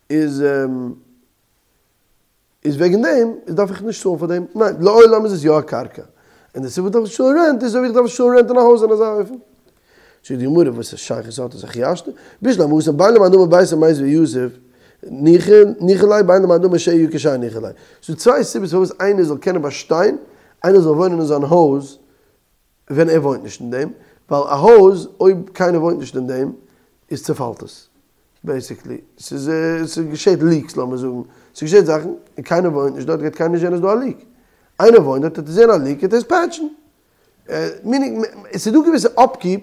איז. איז וועגן דעם איז דארף איך נישט צאלן פאר דעם? ניין, לעולם איז עס יא א קרקע, און די סיבה דארף איך צאלן רענט איז אזוי ווי איך דארף צאלן רענט אין א הויז אין אזא אופן. זאגט די גמרא וואס א שייכות האט עס הכי השתא, בשלמא התם בין למאן דאמר ביתו מיתב ויתיב ניחא ליה בין למאן דאמר שהי' כשאר ניחא ליה. ס'דא צוויי סיבות פארוואס איינער זאל קענען באשטיין איינער זאל וואוינען אין זיין הויז ווען ער וואוינט נישט אין דעם, ווייל א הויז אויב קיינער וואוינט נישט אין דעם איז צעפאלט עס, בעיסיקלי, ס'איז ס'געשעט ליעקס לאמיר זאגן, ס'געשעט זאכן און קיינער וואוינט נישט דארט גייט קיינער נישט זען אז דא א ליעק, איינער וואוינט דארט וועט ער זען א ליעק וועט ער עס פעטשן, מינינג ס'איז דא געוויסע אפקיפ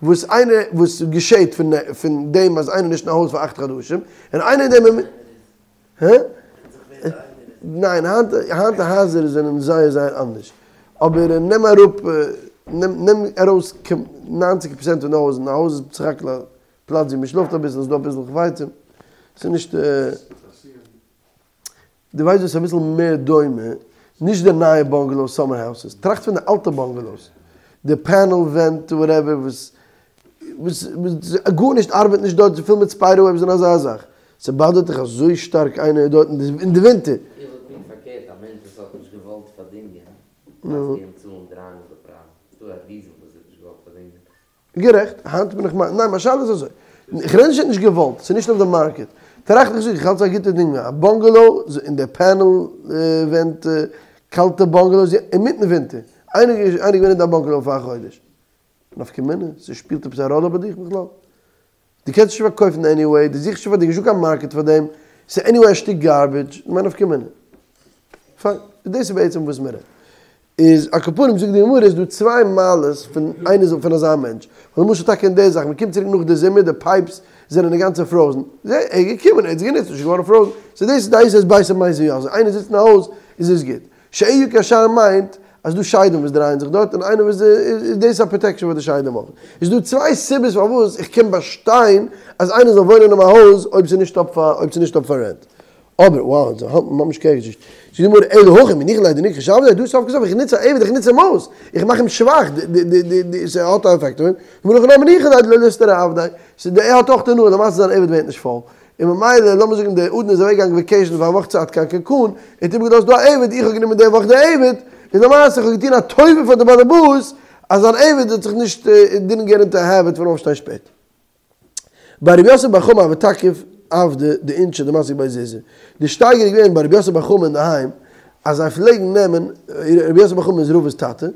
וואס איינער וואס געשעט פון פון דעם אז איינער איז נישט אין א הויז פאר אכט חדשים און איינער אין דעם הע? ניין היינט היינט די הייזער זענען זייער זייער אנדערש אבער נעם אראפ נעם נעם ארויס ניינציג פראצענט פון די הויזן א הויז איז בסך הכל א פלאץ ווי מען שלאפט אביסל, ס'איז דא אביסל חפצים, ס'איז נישט, דו ווייסט וואס איז אביסל מער דומה, נישט די נייע באנגעלאוס סאמער האוסעס, טראכט פון די אלטע באנגעלאוס, די פענעל ווענט וואטעווער וואס וואס גארנישט ארבעט נישט דארט, ס'איז פול מיט ספיידער וועבס און אזא זאך, ס'באדערט דיך אזוי שטארק איינער איז דארט אין די ווינטער. איך זאג פונקט פארקערט, א מענטש וואס האט נישט געוואלט פארדינגען, דארפסטו אים צאלן דריי מאל די פרייז, ס'דא א ריזען וואס ער האט נישט געוואלט פארדינגען. גערעכט, היינט בין איך מיין, ניין מיין שאלה איז אזוי, איך רעד נישט ער האט נישט געוואלט, ס'איז נישט אויף די מארקעט, טראכט איך זאג איך האלט ס'איז א גוטע דינג, א באנגעלאו אין די פענעל ווענט, קאלטע באנגעלאוס, אינמיטן ווינטער, איינער איז געווען אין דיין באנגעלאו פאר א חודש, נפקא מינה, ס'שפילט עפעס א ראלע ביי דיך בכלל? דו קענסט נישט פארקויפן עניוועי, דו זוכסט נישט פאר דיר, נישטא קיין מארקעט פאר דעם, ס'איז עניוועי א שטיק גארבידזש, מאי נפקא מינה? פיין, דאס איז בעצם וואס מ'רעדט. איז על כל פנים זאגט די גמרא איז דא צוויי מעלות פון איינער זאל פון אזא מענטש, ווייל למשל טאקע אין די זאך, מ'קומט צוריק נאך די זומער די פייפס זענען אינגאנצן פראזן, זע ער איז געקומען ער האט עס גענוצט נישט געווארן פראזן, סאו דאס איז די איז ביתו מיתב ויתיב, איינער זיצט אין א הויז איז עס גוט. שהי' כשאר מיינט אז דא שדים וואס דרייען זיך דארט און איינער וואס איז דאס א פראטעקשאן פאר די שדים אויך. איז דא צוויי סיבות פארוואס איך קען באשטיין אז איינער זאל וואוינען אין מיין הויז אויב ס'איז נישט אפ פאר אויב ס'איז נישט אפ פאר רענט. אבער וואו אונז האלטן ממש קעגן זיך. זאגט די גמרא אלא הכא מי ניחא ליה דנכחוש עבדיה דא סוף כל סוף איך נוץ א עבד איך נוץ אים אויס איך מאך אים שוואך די די די די ס'האט א עפעקט אויף אים. גמרא הכא נמי ניחא ליה דלא ליסתריה עבדיה ס'איז די ער האט אויך הנאה למעשה זיין עבד ווערט נישט פויל. און ממילא לאמיר זאגן דער אדון איז אוועק געגאנגען וועקעישן פאר א וואך צייט קיין קאנקון, ער האט איבערגעלאזט דא א עבד, איך האב גענומען די וואך די עבד, איז למעשה איך האב געטון א טובה פאר די באלעבאס אז זיין עבד האט זיך נישט דידנט געט אינטו א העביט פון אויפשטיין שפעט. ביי רבי יוסף בר חמא הוה תקיף עבדי דאינשי דמסקי ביה זוזי, די שטייגער איז געווען ביי רבי יוסף בר חמא אינדערהיים אז זיי פלעגן נעמען, רבי יוסף בר חמא איז רבא'ס טאטע,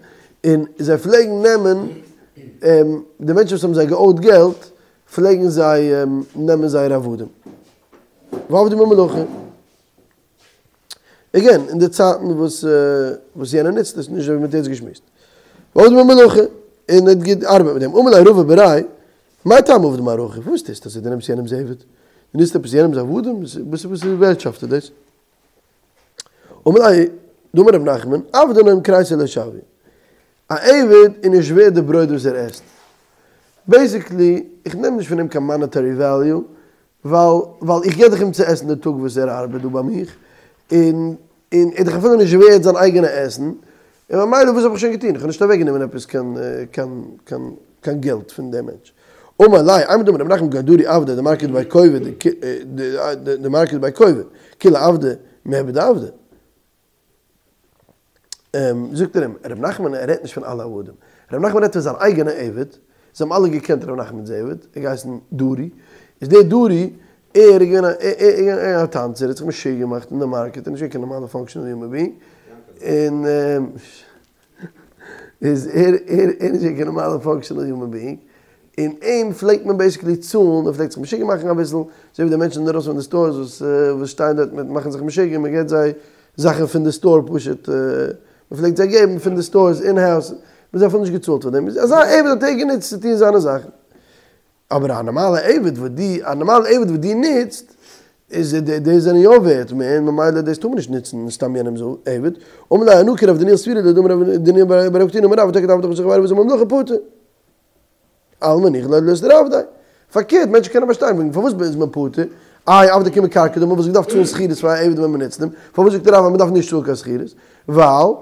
און זיי פלעגן נעמען די מענטשן וואס האבן זיי געאויט געלט, פלעגן זיי נעמען זייערע עבדים ועבדום במלאכה. עגעין, אין די צייטן וואס וואס יענער נוצט עס, נישט אזוי ווי מ'האט יעצט געשמועסט. ועבדום במלאכה, און ער האט געארבעט מיט דעם. אמר ליה רבא בריה. מאי טעמא עביד מר הכי, וואס טוסטו אזוי, דו נעמסט יענעמ'ס עבד, דו נוצט עפעס יענעמ'ס עבדים, וואס וואס ווערטשאפט איז דאס? אמר ליה, דאמר רב נחמן, עבדא לא עם כריסיה לא שוויא, א עבד איז נישט ווערד די ברויט וואס ער עסט. בעיסיקלי, איך נעם נישט פון אים קיין מאנעטערי וועליו, ווייל ווייל איך גיב דאך אים צו עסן די טאג וואס ער ארבעט דא ביי מיך, און און ער איז דאך אפילו נישט ווערד זיין אייגענע עסן, און ממילא וואס האב איך שוין געטון? איך האב נישט אוועקגענומען עפעס קיין קיין קיין קיין געלט פון דעם מענטש. אמר ליה, אימר דאמר רב נחמן כגון דרי עבדא דמרקיד בי כובי דמרקיד בי כובי, כוליה עבדי מיעבד עבדי. זאגט ער אים, ר' נחמן ער רעדט נישט פון אלע עבדים, ר' נחמן רעדט פון זיין אייגענע עבד, זיי האבן אלע געקענט ר' נחמנ'ס עבד, ער האט געהייסן דרי, איז דער דרי, ער איז געווען א א טאנצער, ער האט זיך משוגע געמאכט אין די מארקעט, ער איז נישט געווען קיין נארמאלע פאנקשענעל יומען ביאינג, און איז ער ער איז נישט געווען קיין נארמאלע פאנקשענעל יומען ביאינג, און אים פלעגט מען בעיסיקלי צאלן, ער פלעגט זיך משוגע מאכן אביסל, אזוי ווי די מענטשן אינדערויסן פון די סטארס וואס וואס שטייען דארט מיט מאכן זיך משוגע, מען געבט זיי זאכן פון די סטאר פשוט, מען פלעגט זיי געבן פון די סטארס אין האוז, מען האט זיי אפילו נישט געצאלט פאר דעם, אזא עבד האט ער גענוצט צו טון זיינע זאכן. אבער א נארמאלע עבד וואס דו, א נארמאלע עבד וואס דו נוצט, איז די די זענען יא ווערט מער, און ממילא דאס טאר מען נישט נוצן סתם יענעמ'ס עבד. אמר ליה אנא כרב דניאל סבירא לי דאמר רב דניאל בר אבקטינא אמר רב התוקף עבד בחצר חבירו ועשה בו מלאכה פטור. אלמא ניחא ליה דליתסר עבדיה. פארקערט, מענטשן קענען באשטיין וועגן פארוואס איז מען פטור? איי עבדא כמקרקעי דמי וואלסט געדארפט צאלן שכירות פאר א עבד ווען מען נוצט אים, פארוואס זאגט רב אז מען דארף נישט צאלן קיין שכירות? ווייל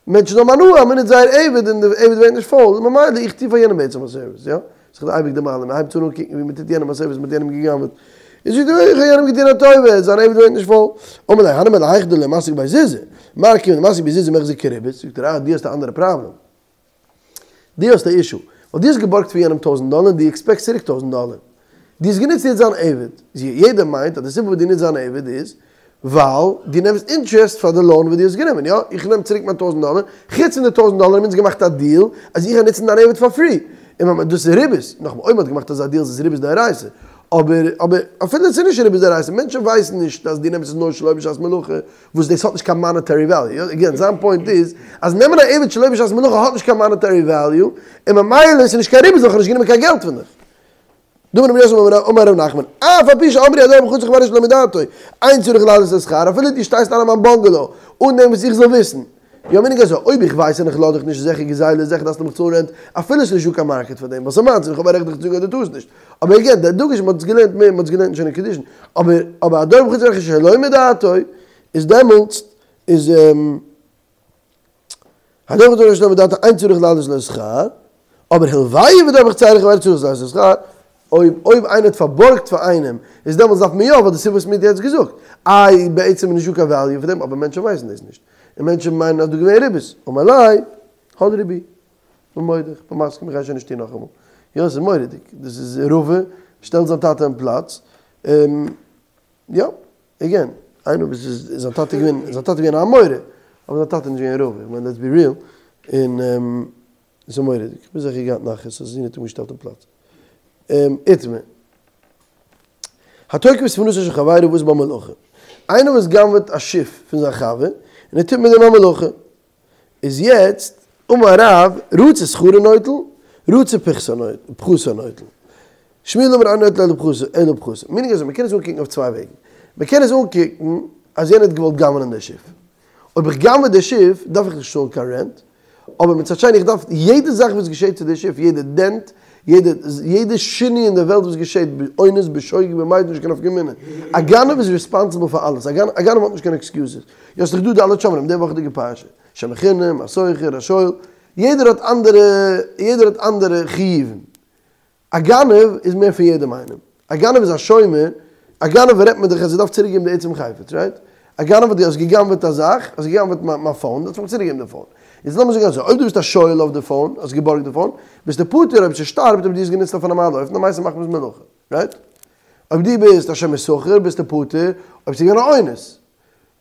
מענטשן האבן הנאה אז מען נוצט זייער עבד און די עבד ווערט נישט פויל, ממילא איך טו פאר יענעם בעצם א סערוויס, יא? ס'איז דאך אייביג די מעלה, מען הייבט אן אנקוקן ווי מען טוט יענעם א סערוויס, מען האט יענעם גע'גנב'עט, איז זאגט ער איך האב יענעם געטון א טובה, זיין עבד ווערט נישט פויל. אמר ליה הני מילי היכא דלא מסיק ביה זוזי, מר כיון דמסיק ביה זוזי מיחזי כריבית, זאגט ער אה דו האסט א אנדערע פראבלעם. דו האסט א אישו, ווייל דו האסט געבארגט פון יענעם טויזענט דאלער און דו עקספעקסט צוריק טויזענט דאלער. דו האסט גענוצט יעצט זיין עבד. יעדער מיינט אז די סיבה וואס דו נוצט זיין עבד איז ווייל דו נעמסט אינטרעסט פאר די לאון וואס דו האסט גענומען. יא, איך נעם צוריק מיין טויזענט דאלער, חוץ פון די טויזענט דאלער האבן אונז געמאכט א דיעל אז איך גיי נוצן דיין עבד פאר פרי. און ממילא דאס איז ריבית. נאכאמאל, אויב מען האט געמאכט אזא דיעל איז עס ריבית דאורייתא. אבער אבער אפילו עס איז נישט ריבית דאורייתא, מענטשן ווייסן נישט אז דו נעמסט עס נאר שלא בשעת מלאכה. וואס דאס האט נישט קיין מאנעטערי וועליו, אגעין זיין פוינט איז אז נעמען א עבד שלא בשעת מלאכה האט נישט קיין מאנעטערי וועליו, און ממילא איז נישט קיין ריבית ווייל כ'האב נישט גענומען קיין געלט פון דיך. דאמר רב יוסף אמר ר' נחמן, אף על פי שאמרו הדור בחצר חבירו שלא מדעתו, אין צריך להעלות לו שכר, אפילו דו שטייסט איין אין מיין באנגעלאו אן דעם וואס איך זאל וויסן. יא מיינונג אזוי, אויב איך ווייס און איך לאז דיך נישט זיכער גזילה זיכער דארפסטו מיך צאלן רענט, אפילו עס איז נישט דא קיין מארקעט פאר דעם, ווייל ס'איז מיינס און איך האב א רעכט דיך צו זאגן אז דו טארסט נישט. אבער אגעין, דער דגוש מ'האט עס געלערנט מער, מ'האט עס געלערנט שוין אין קידושין, אבער אבער הדור בחצר חבירו שלא מדעתו איז דעמאלטס איז הדור בחצר שלא מדעתו אין צריך להעלות לו שכר, אבער הלוהו ודר בחצר חבירו צריך להעלות לו שכר, אויב אויב איינער האט פארבארגט פאר איינעם איז דעמאלטס דארף מען יא ווייל די סיבה וואס מ'האט יעצט געזאגט, איי בעצם איז נישטא קיין וועליו פאר דעם אבער מענטשן ווייסן דאס נישט, און מענטשן מיינען אז דא געווען ריבית, אמר ליה, הדרי בי. כ'בין מודה, כ'בין מסכים, איך גיי שוין נישט טון נאכאמאל. יא, ס'איז מורא'דיג. דאס איז רבא, שטעלט זיין טאטע אין פלאץ. יא, עגעין, איינער וואס איז, זיין טאטע איז געווען, זיין טאטע איז געווען א אמורא, אבער זיין טאטע איז נישט געווען רבא, איך מיין לעטס בי ריעל. און ס'איז מורא'דיג. כ'בין זיכער געהאט נחת אז זיין זון האט אים געשטעלט אין פלאץ. איתמר. התוקף ספינתו של חברו ועשה בה מלאכה. איינער וואס גנב'עט א שיף פון זיין חבר, און ער טוט מיט דעם א מלאכה. איז יעצט, אמר רב, רצה שכרה נוטל, רצה פחתה נוטל. שמואל אמר אין נוטל אלא פחותה, אלא פחותה. מיינונג אזוי, מ'קען עס אנקוקן אויף צוויי וועגן. מ'קען עס אנקוקן אז יענער האט געוואלט גנב'נען די שיף. אויב איך גנב'ע די שיף, דארף איך נישט צאלן קיין רענט. אבער מצד שני, איך דארף יעדע זאך וואס געשעט צו די שיף, יעדע דענט, יעדע יעדע שינוי אין די וועלט וואס געשעט, באונס, בשוגג, במזיד, נישט קיין נפקא מינה. א גנב איז ריספאנסיבל פאר אלעס. א גנב האט נישט קיין עקסקיוזעס. יא ס'דאך דא די אלע שומרים, די וואכעדיגע פרשה, שומר חינם, השוכר, השואל, יעדער האט אנדערע, יעדער האט אנדערע חיובים. א גנב איז מער פון יעדעם איינעם. א גנב איז א שומר, א גנב רעדט מען דאך אז ער דארף צוריק געבן די עצם חפץ, רייט? א גנב האט האסט גע'גנב'עט א זאך, האסט גע'גנב'עט מיין פאון, דארפסט מיך צוריק געבן די פאון. יעצט לאמיר זאגן אזוי, אויב דו ביסט א שואל אויף די פאון, האסט געבארגט די פאון, ביסטו פטור אויב ס'שטארבט אויב דו האסט גענוצט אויף א נארמאלע אופן, למעשה מחמת מלאכה, רייט? אויב דו ביסט א שומר שכר ביסטו פטור אויב ס'איז געווען א אונס.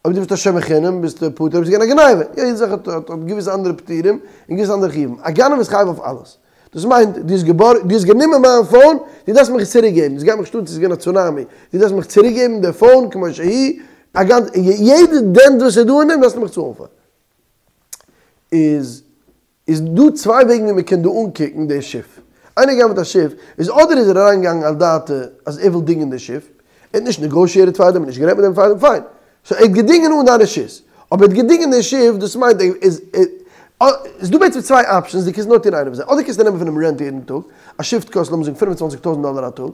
אויב דו ביסט א שומר חינם ביסטו פטור אויב ס'איז געווען א גניבה. יא, יעדע זאך האט האט געוויסע אנדערע פטורים און געוויסע אנדערע חיובים. א גנב איז חייב אויף אלעס. דאס מיינט, דו האסט געבארגט, דו האסט גענומען מיין פאון, דו דארפסט מיך עס צוריק געבן. עס גייט מיך נישט אן צו ס'איז געווען א צונאמי. דו דארפסט מיך צוריק געבן די פאון כמו שהיא, א גאנץ, יעדע דענט וואס איז דא אין דעם דארפסטו מיך צאלן פאר. איז. איז דא צוויי וועגן ווי מען קען דא אנקוקן די שיף. איינער גנב'עט א שיף, איז אדער איז ער אריינגעגאנגען על דעתו אז ער וויל דינגען די שיף, ער האט נישט נעגאושיעטעד פארדעם, נישט גערעדט מיט דעם פארדעם, פיין. סאו ער האט געדינגען אן דיין רשות. אבער ער האט געדינגען די שיף, דאס מיינט ער איז, איז דא בעצם צוויי options, דו קענסט נאר טון איינע פון זיי, אדער קענסטו נעמען פון אים rent יעדן טאג, א שיף קאסט לאמיר זאגן 25 טויזנט דאלער א טאג,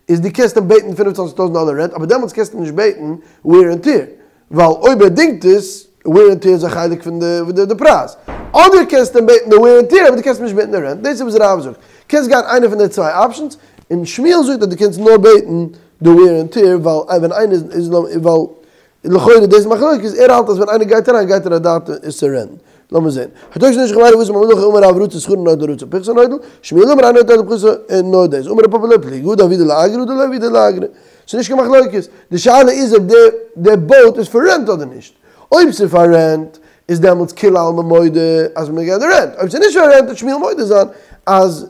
איז דו קענסט אים בעטן 25 טויזנט דאלער rent, אבער דעמאלטס קענסטו אים נישט בעטן wear and tear, ווייל אויב ער דינגט עס, wear and tear איז א חלק פון די די פרייז. אדער קענסטו אים בעטן די wear and tear, אבער דו קענסט אים נישט בעטן די rent. דאס איז וואס רב זאגט. קענסט גיין איינע פון די צוויי options, און שמואל זאגט אז דו קענסט נאר בעטן די wear and tear, ווייל ווען איינער איז, ווייל לכאורה דאס מחלוקת, ער האלט אז ווען איינער גייט אריין גייט ער על דעתו עס צו rent ן. לאמיר זען. התופס נשק חברו ועשה עמו מלאכה אמר רב רצה שכרו נוטל רצה פחתו נוטל, שמואל אמר אין נוטל אלא פחותו נאר דאס. אמר רב פפא לא פליגי הא דעבידא לאגרא הא דלא עבידא לאגרא. ס'איז נישט קיין מחלוקת. די שאלה איז אויב די די boat איז פאר rent אדער נישט. אויב ס'איז פאר rent איז דעמאלטס כולי עלמא מודה אז מ'געט די rent. אויב ס'איז נישט פאר rent וועט שמואל מודה זיין אז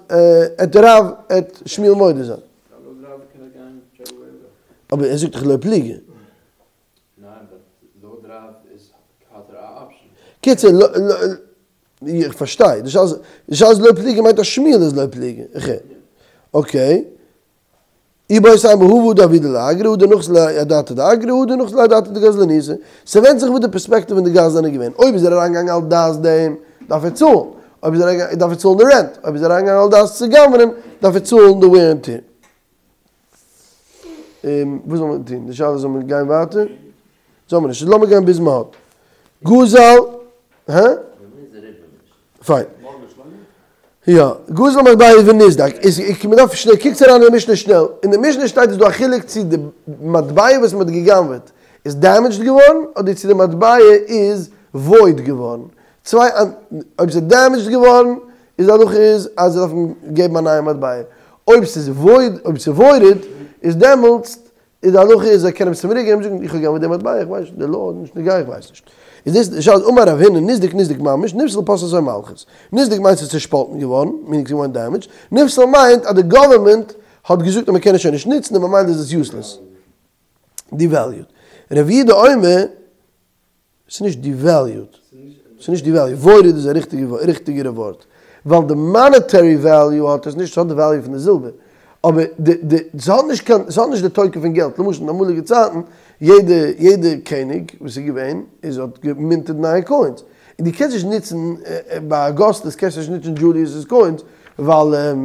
עט רב עט שמואל מודה זיין. אבער ער זאגט דאך לא פליגי. קיצור, איך פארשטיי, די שאלה איז לא פליגי מיינט אז שמואל איז לא פליגי. okay. איבעית אימא הא דעבידא לאגרא, הא דנחית ליה אדעתא דאגרא, הא דנחית ליה אדעתא דגזלניתא. ס'ווענדט זיך וואס די פערספעקטיוו פון די גזלן איז געווען. אויב איז ער אריינגעגאנגען על דעת דעם, דארף ער צאלן. אויב איז ער אריינגעגאנגען, דארף ער צאלן די rent. אויב איז ער אריינגעגאנגען על דעת צו גנב'נען, דארף ער צאלן די wear and tear. וואס זאל מען טון? די שאלה איז זאל מען גיין ווייטער? זאל מען נישט. לאמיר גיין ביז מ'האט. גזל, הא? פיין. יא, גזל מטבע ונסדק, איז איך מ'דארף שנעל, קוקטס אריין אין די משנה שנעל, אין די משנה שטייט איז דא א חילוק צו די מטבע וואס מ'האט גע'גנב'עט איז damaged געווארן, אדער צו די מטבע איז void געווארן. צוויי, אויב ס'איז damaged געווארן, איז די הלכה איז אז זיי דארפן געבן א נייע מטבע. אויב ס'איז void, אויב ס'איז voided, איז דעמאלטס איז די הלכה איז זיי קענען אים צוריק געבן זאגן איך האב געגנב'עט די מטבע איך ווייס נישט די law איז נישט נוגע איך ווייס נישט. איז דאס די שאלה אמר רב הונא נסדק נסדק ממש נפסל פסלתו מלכות. נסדק מיינט ס'איז צושפאלטן געווארן, meaning ס'איז געווארן damaged, נפסל מיינט אז די גאווערמענט האט געזאגט אז מ'קען עס שוין נישט נוצן און ממילא איז עס useless. devalued. רב יהודה אומר. ס'איז נישט devalued. ס'איז נישט devalued. voided איז א ריכטיגערע ווארט. ווייל די monetary value האט עס נישט, ס'האט די value פון די זילבער. אבער די די ס'האט נישט קיין, ס'האט נישט די תוקף פון געלט. למשל אין אמאליגע צייטן, יעדע יעדע קעניג וואס איז געווען, איז האט גע mint עד נייע coins. און דו קענסט נישט נוצן, ביי אגוסטוס קענסטו נישט נוצן דזשוליוס'ס coins, ווייל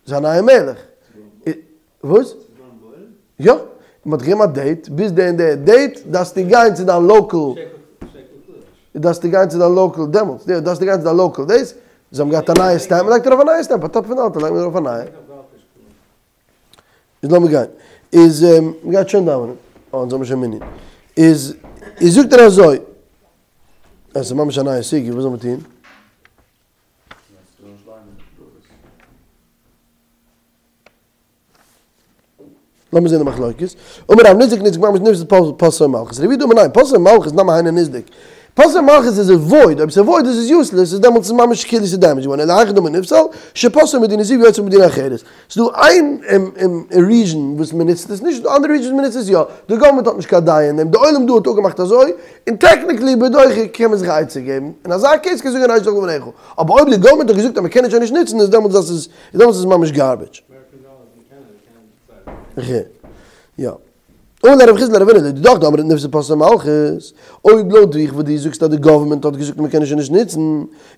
ס'איז א נייע מלך. וואס? יא, מען האט געגעבן א date, ביז די און די date דארפסטו גיין צו דיין local, דארפסטו גיין צו דיין local דעמאלטס, יא, דארפסטו גיין צו דיין local דאס, זיי האבן געהאט א נייע stamp, מען לייגט ארויף א נייע stamp, on top פון די אלטע לייגט מען ארויף א נייע. איז לאמיר גיין, איז, מען גייט שוין דאווענען, אה, אונז האבן שוין מנין, איז, איז זאגט ער אזוי, עס איז ממש א נייע סוגיא, וואס זאל מען טון? לאמיר זען די מחלוקת. אמר רב נסדק נסדק ממש נפסל פסלתו מלכות. רב יהודה אמר ניין, פסלתו מלכות נמי היינו נסדק. פסלתו מלכות איז void, אויב ס'איז void איז עס useless, איז דעמאלטס איז ממש כאילו ס'איז damaged געווארן, אלא היכא דאמר נפסל, שפסלו מדינה זו ויצאו במדינה אחרת. ס'איז דא איין region וואס מ'נוצט עס נישט, אנדערע regions מ'נוצט עס יא. די גאווערמענט האט נישט קיין דעה אין דעם, די עולם דא האט אפגעמאכט אזוי, און technically בדוחק קען מען זיך א עצה געבן, אין אזא case קענסטו זאגן הרי שלך לפניך. אבער אויב די גאווערמענט האט געזאגט אז מ'קען עס שוין נישט נוצן איז דעמאלטס דאס איז דעמאלטס איז עס ממש garbage. יא. אמר ליה רב חסדא לרב הונא לדידך דאמרת נפסל פסלתו מלכות, אויב לויט דיך וואס דו זאגסט אז די גאווערמענט האט געזאגט מען קען עס שוין נישט נוצן,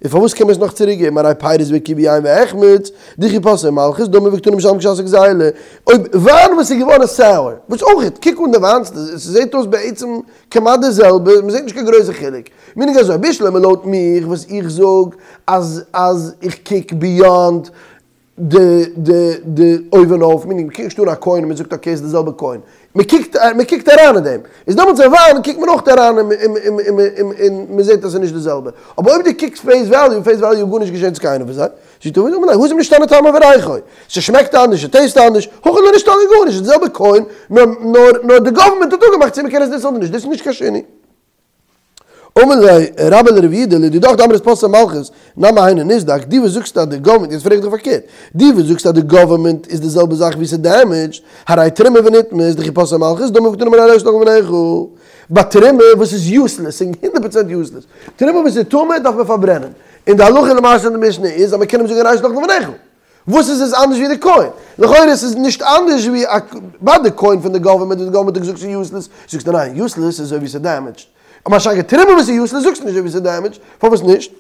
איז פארוואס קען מען עס נאך צוריק געבן הרי פירות והרקיבו יין והחמיץ, דכי פסלו מלכות דמי וקתני משלם כשעת הגזילה, אויב וויין וואס איז געווארן sour, וואס אויך, קוק אן די וויין, ס'זעט אויס בעצם כמעט די זעלבע, מ'זעט נישט קיין גרויסע חילוק. meaning אזוי, בשלמא לויט מיך וואס איך זאג אז אז איך קוק beyond די די די אויבן אויף, meaning מ'קוקט נישט אן א coin און מ'זאגט okay ס'איז די זעלבע coin, מ'קוקט מ'קוקט אריין אין דעם, איז דעמאלטס א וויין קוקט מען אויך אריין און און מ'זעט אז ס'איז נישט די זעלבע, אבער אויב דו קוקסט face value, face value איז גארנישט געשען צו קיינעם פון זיי, זאגט ער התם נשתנה טעמו וריחו, ס'שמעקט אנדערש, ס'טעיסט אנדערש, הכא לא נשתנה גארנישט, ס'איז די זעלבע coin, נאר נאר נאר די גאווערמענט האט אפגעמאכט צו מ'קען עס נוצן אדער נישט, דאס איז נישט קיין שינוי. אמר ליה רבה לרב יהודה לדידך דאמרת פסלתו מלכות נמי היינו נסדק, דו וואס זאגסט אז די גאווערמענט, יעצט פרעג איך דיך פארקערט, דו וואס זאגסט אז די גאווערמענט איז די זעלבע זאך ווי ס'איז damaged, הרי תרומה ונטמאת דכי פסלתו מלכות דמי וקתני הרי שלך לפניך, ביי תרומה וואס איז useless, ס'איז הונדערט פראצענט useless, תרומה וואס איז טמא דארף מען פארברענען, און די הלכה למעשה אין די משנה איז אז מ'קען אים זאגן הרי שלך לפניך. וואס איז עס אנדערש ווי די קוין? לכאורה עס איז נישט אנדערש ווי א ביי די קוין פון די גאווערמענט וואס די גאווערמענט האט געזאגט ס'איז יוזלעס, זאגסטו ניין יוזלעס איז אזוי ווי ס'איז דעמעדזשד. מה שאין כן תרומה וואס איז יוזלעס זאגסטו נישט אזוי ווי ס'איז דעמעדזשד, פארוואס נישט?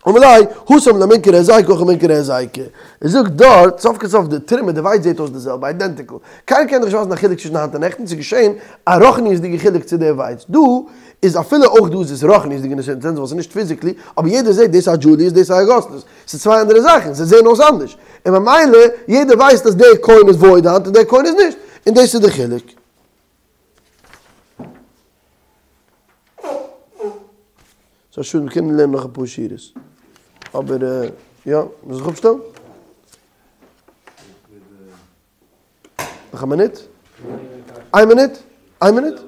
אמר ליה, התם לא מינכרא היזקא הכא מינכרא היזקא. ער זאגט דארט, סוף כל סוף די תרומה, די ווייץ זעט אויס די זעלבע, אידענטיקל. קיינער קען דאך נישט ווייזן א חילוק צווישן היינט און נעכטן, ס'איז געשען א רוחניות'דיגע חילוק צו די ווייץ. דא איז אפילו אויך דא איז עס רוחניות'דיג אין א סענס ווייל ס'איז נישט פיזיקלי, אבער יעדער זעט דאס איז א דזשוליוס דאס איז א אגוסטוס. ס'איז צוויי אנדערע זאכן, זיי זעען אויס אנדערש. און ממילא יעדער ווייסט אז די קוין איז וואויד היינט און די קוין איז נישט. און דאס איז די חילוק. ס'איז א שאד, מיר קענען לערנען נאך אפאר שורות. אבער יא, מוז זיך אפשטעלן? נאך א מינוט? איין מינוט? איין מינוט?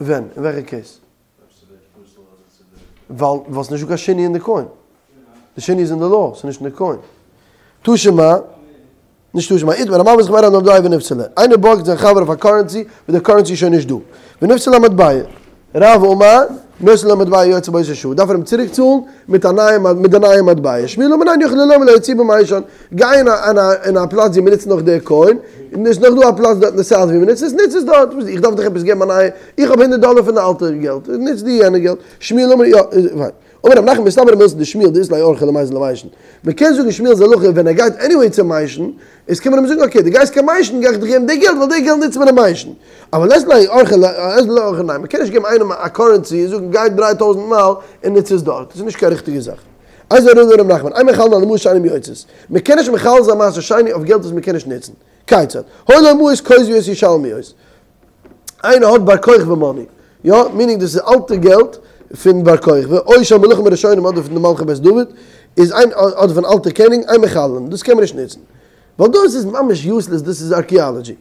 ווען? אין וועלכע קעיס? ווייל ווייל ס'נישט דא קיין שינוי אין די קוין. די שינוי איז אין די לאו, ס'איז נישט אין די קוין. תא שמע, נישט תא שמע, איתמר, המלווה את חבירו על מטבע ונפסלה. איינער בארגט זיין חבר אויף א קארענסי וואס די קארענסי איז שוין נישט דא. ונפסלה המטבע. רב אמר, נותן לו מטבע יוצאה באותה שעה. דארף ער אים צוריק צאלן מיט א נייע מיט די נייע מטבע. שמואל אמר ניין יכול לומר לו צא במישן. גיי אין א אין א פלאץ ווי מ'נוצט נאך די קוין, און עס איז נאך דא א פלאץ דארט אין די סאוט ווי מ'נוצט עס, נוץ עס דארט. איך דארף דיך עפעס געבן א נייע, איך האב הונדערט דאלער פון די אלטע געלט, נוץ דו יענע געלט. שמואל אמר יא, פיין. אמר רב נחמן מסתברא מילתא דשמואל דאית ליה אורחא למיזל למישן. מ'קען זאגן שמואל'ס הלכה ווען ער גייט עניוועי צו מיישן, איז קען מען אים זאגן אקעי דו גייסט קיין מיישן גיי איך דיך געבן די געלט ווייל די געלט נוצט מען אין מיישן. אבל לית ליה אורחא לית ליה אורחא ניין מ'קען נישט געבן איינעם א קארענסי און זאגן גיי דריי טויזנט מייל און נוץ עס דארט. דאס איז נישט קיין ריכטיגע זאך. איתיביה רבא לרב נחמן, אין מחללין על מעות שאינן יוצאות. מ'קען נישט מחלל זיין מעשר שני אויף געלט וואס מ'קען נישט נוצן. כיצד? היו לו מעות כוזביות ירושלמיות. איינער האט בר כוכבא מאני, יא, מינינג דאס איז אלטע געלט פון בר כוכבא, או של מלכים הראשונים אדער פון די מלכי בית דוד, איז אין אדער פון אלטע קעניגן, אין מחללין, דאס קען מען נישט נוצן. ווייל דאס איז ממש יוסלעס, דאס איז ארקיאלעדזשי.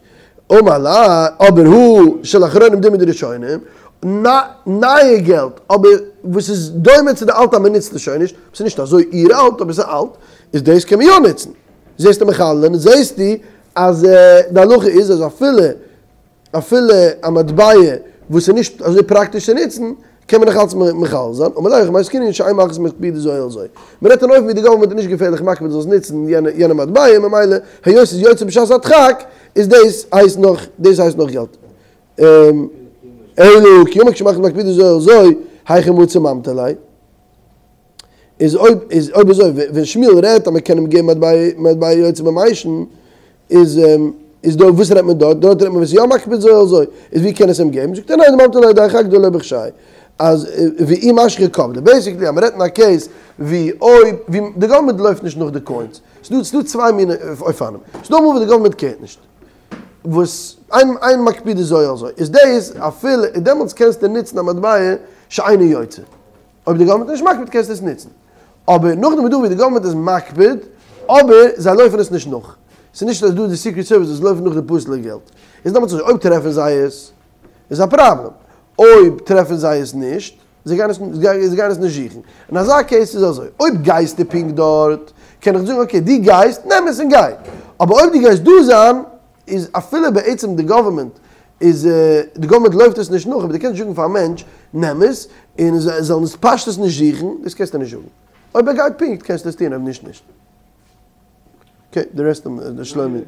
אמר ליה, אבער הא של אחרונים דומיא דראשונים, נייע געלט, אבער וואס איז דומה צו די אלטע אז מען נוצט עס שוין נישט, ס'איז נישט אזוי אור אלט אבער ס'איז אלט, איז דאס קען מען יא נוצן. זעסטו מחללין, זעסטו אז די הלכה איז אז אפילו אפילו א מטבע וואס איז נישט אזוי פראקטיש צו נוצן, קען מען נאך אלץ מחלל זיין, אמר ליה במאי עסקינן שאין מלכות מקפידה זו על זו. מען רעדט אן אופן ווי די גאווערמענט איז נישט געפערליך מקפיד זאלסט נוצן יענע מטבע, ממילא היות ס'איז יוצא בשעת הדחק, איז דאס הייסט נאך דאס הייסט נאך געלט. אלא כי אמר כשמלכות מקפידה זו על זו, היכי מצי ממטר ליה. איז אויב איז אויב אזוי ווען שמואל רעדט אז מען קען אים געבן מטבע מטבע יוצאה במישן איז איז דא וואס רעדט מען דארט? דארט רעדט מען ווען ס'איז יא מקפיד זו על זו איז ווי קען עס אים געבן? זאגט ער ניין דממטר ליה על ידי הדחק דלא בחשאי אז ואי משכי קפדי בעיסיקלי אז מ'רעדט אין א קעיס ווי אויב ווי די גאווערמענט לויפט נישט נאך די קוינס ס'דא ס'דא צוויי מיני אופנים ס'דא אמאל וואס די גאווערמענט קערט נישט וואס אין אין מקפידה זו על זו איז דאס אפילו דעמאלטס קענסטו נוצן א מטבע שאינו יוצא. אויב די גאווערמענט איז נישט מקפיד קענסטו עס נוצן. אבער נאכדעם איז דא ווי די גאווערמענט איז מקפיד אבער זיי לויפן עס נישט נאך. ס'איז נישט אז דא די סיקרעט סערוויס וואס לויפן נאך די פסול'ע געלט. איז דעמאלטס אזוי אויב טרעפן זיי עס איז א פראבלעם. אויב טרעפן זיי עס נישט, זיי גייען עס זיי גייען עס נישט זוכן. אין אזא קעיס איז אזוי אויב גייסטו פונקט דארט קען איך זאגן אקעי דו גייסט נעם עס און גיי. אבער אויב דו גייסט דא זיין איז אפילו בעצם די גאווערמענט איז די גאווערמענט לויפט עס נישט נאך אבער דו קענסט נישט זאגן פאר א מענטש נעם עס און זיי זאלן עס פשטות נישט זוכן דאס קענסטו נישט זאגן אויב ער גייט פונקט קענסטו עס טון אויב נישט נישט. אקעי די רעסט שלומי.